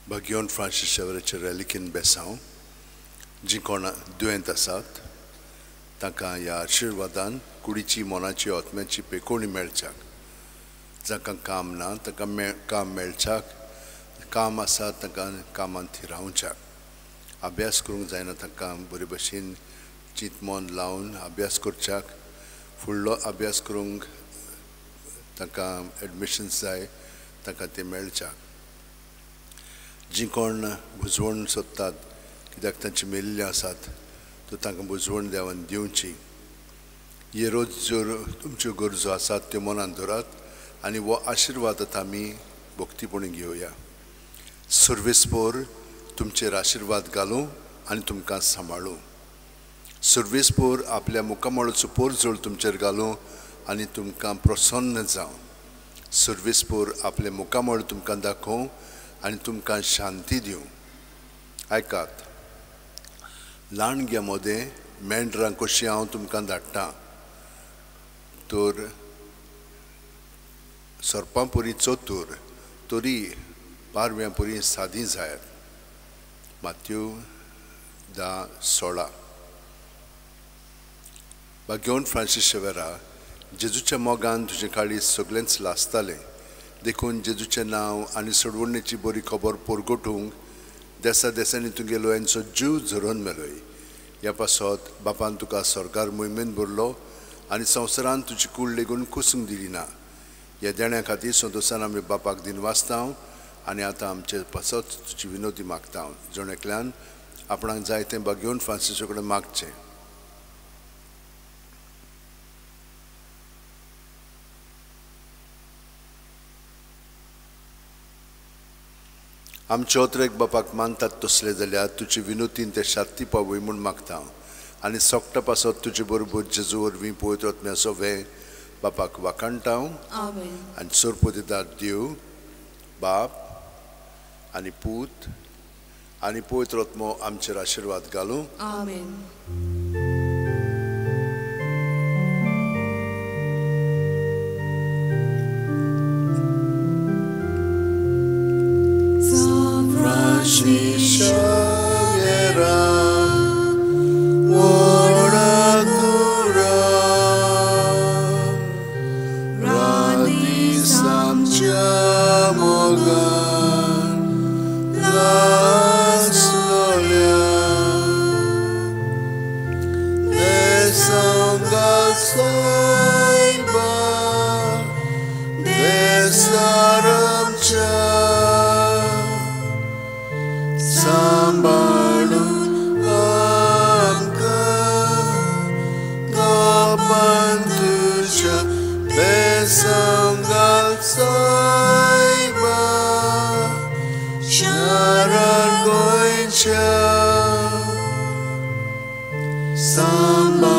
भाग्योन Francis शेवराचे रेलिकीन बेसांव जी कोण दुयेंत आसात तांकां ह्या आशिर्वादान कुडीची मनाची आत्म्याची पेकोणी मेळच्याक, जांकां काम ना तांकां काम मेळच्याक, काम आसा तांकां कामांत थिरावच्याक, अभ्यास करूंक जायना तांकां बरे भशेन चिंत मन लावन अभ्यास करच्याक, फुडलो अभ्यास करूंक तांकां एडमिशन्स जाय तांकां तें मेळच्याक, जी कोण बुजवण सोदतात कित्याक तांची मेल्ली आसात तर तांकां बुजवण देवान दिवची. हे रोज ज्यो तुमच्यो गरजो आसात त्यो मनान धरात आनी हो आशिर्वाद आतां आमी भक्तीपणी घेवया. सर्वेस्पोर तुमचेर आशिर्वाद घालूं आनी तुमकां सांबाळूं. सर्वेस्पोर आपल्या मुखामळाचो पोरजोळ तुमचेर घालूं आनी तुमकां प्रसन्न जावं. सर्वेस्पोर आपल्या मुखामळ तुमकां दाखोवं आनी तुमकां शांती दिवं. आयकात, ल्हानग्या मदें मेंढरां कशीं हांव तुमकां धाडटा, तर सर्पां परी चतूर तरी पारव्यां परी सादी जायात. मात्यू 10:16. भाग्योन फ्रांसीस शेवेरा, जेजूच्या मोगान तुजें काळीज सगळेंच लासतालें, देखून जेजूचें नांव आनी सोडवणेची बरी खबर परगटूंक देसा देसांनी तुगेलो यांचो जीव झरोवन मेलोय. ह्या पासत बापान तुका सरकार मोहिमेन भरलो आनी संवसारान तुजी कूड लेगून कुसूंक दिली ना. ह्या देण्या खातीर संतोशान आमी बापाक दिन वाचता आनी आतां आमचे पासत तुजी विनोदी मागता. जण एकल्यान आपणाक जाय तें भाग्योन फ्रांसीसा कडेन मागचें. आमचे अत्रेक बापाक मानतात तसले जाल्यार तुजी विनोतीन ते शांती पावय म्हूण मागता आनी सोकटा पासत तुजे बरोबर जेजू वरवीं पवित्र आत्म्याचो वे बापाक वाखाणटा. आनी सोरपोतेदार देव बाप आनी पूत आनी पवित्र आत्मो आमचेर आशिर्वाद घालूं. आमेन. Somebody